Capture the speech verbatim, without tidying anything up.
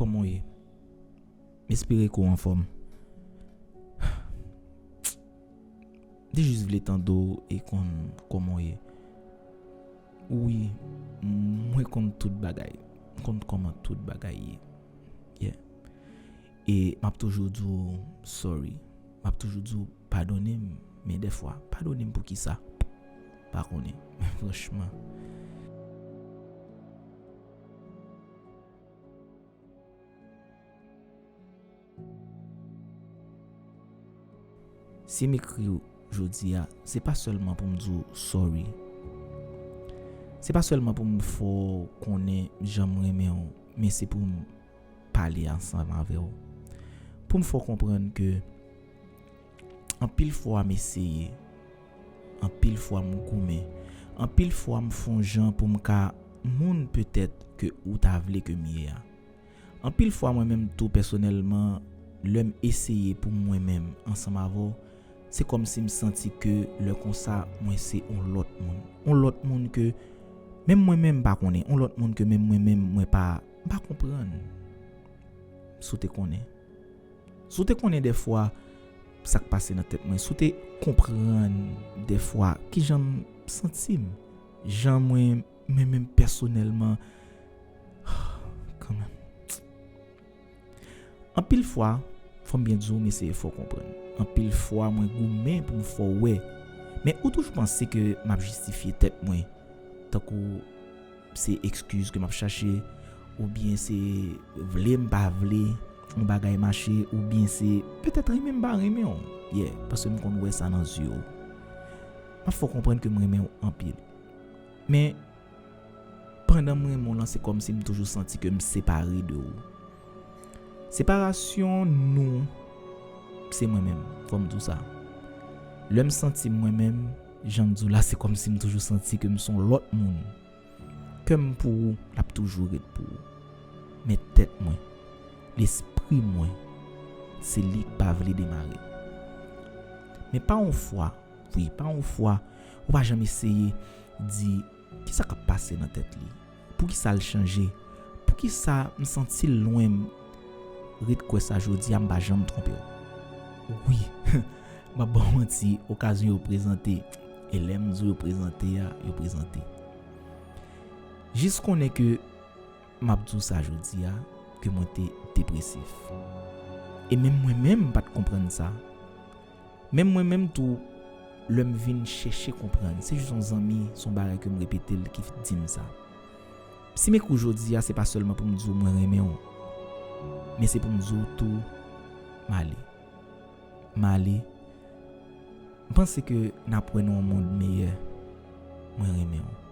Kòman w ye? M espere ke w anfòm. M te jis vle tande w e konn kòman w ye. Wi, mwen konn tout bagay. M konn kòman tout bagay ye. Yeah. E m ap toujou di w sorry. M ap toujou di w padone m, men dèfwa, padone m pou kisa? Pa konnen. Franchman. Si m ekri w jodi a, se pa sèlman pou m di w sorry. Se pa sèlman pou m fè w konnen jan m renmen w, men se pou m pale ansanm avè w. Pou m fè w konprann ke anpil fwa m eseye, anpil fwa m goumen, anpil fwa m fè yon jan pou m ka moun petèt ke ou ta vle ke m ye a. Anpil fwa mwen menm tou pèsonèlman, lè m eseye pou mwen menm ansanm avè w, se kòmsi m santi ke lè konsa mwen se yon lòt moun. Yon lòt moun ke menm mwen menm m pa konnen, yon lòt moun ke menm mwen menm mwen pa, m pa konprann. Si w te konnen. Si w te konnen dèfwa sa k pase nan tèt mwen, si w te konprann dèfwa kijan m santi m, jan mwen, mwen menm pèsonèlman, kanmenm. Anpil fwa, fò m byen di w, m eseye fè w konprann. Anpil fwa, mwen goumen pou m fè w wè. Men ou toujou panse ke m ap jistifye tèt mwen. Tankou se ekskiz ke m ap chache, oubyen se vle m pa vle, yon bagay mache, oubyen se petèt renmen m pa renmen w. Yeah, paske m konn wè sa nan zye w. M ap fè w konprann ke m renmen w anpil. Men, pandan m renmen w lan, se kòmsi m toujou santi ke m separe de ou. Separasyon nou, se mwen menm, fò m di w sa. Lè m santi m mwen menm, jan m di w la, se kòmsi m toujou santi ke m se yon lòt moun. Kè m pou ou, l ap toujou ret pou ou. Men tèt mwen, lespri mwen, se li k pa vle demare. Men pa yon fwa, wi, pa yon fwa, ou pa janm eseye di kisa k ap pase nan tèt li. Poukisa l chanje? Poukisa m santi l lwen m? Ret kwè sa jodi a, m pa janm twonpe w. Wi, m ap ba w manti, okazyon yo prezante. E lè m di w yo prezante a, yo prezante. Jis konnen ke m ap di w sa jodi a, ke mwen te depresif. E menm mwen menm, m pa t konprann sa. Menm mwen menm tou, lè m vin chèche konprann, se jis yon zanmi, se yon bagay ke m repete l ki di m sa. Si m ekri w jodi a, se pa sèlman pou m di w mwen renmen w, men se pou m di w tou, m ale. M ale. M panse ke n ap wè nan yon mond meyè. Mwen renmen w.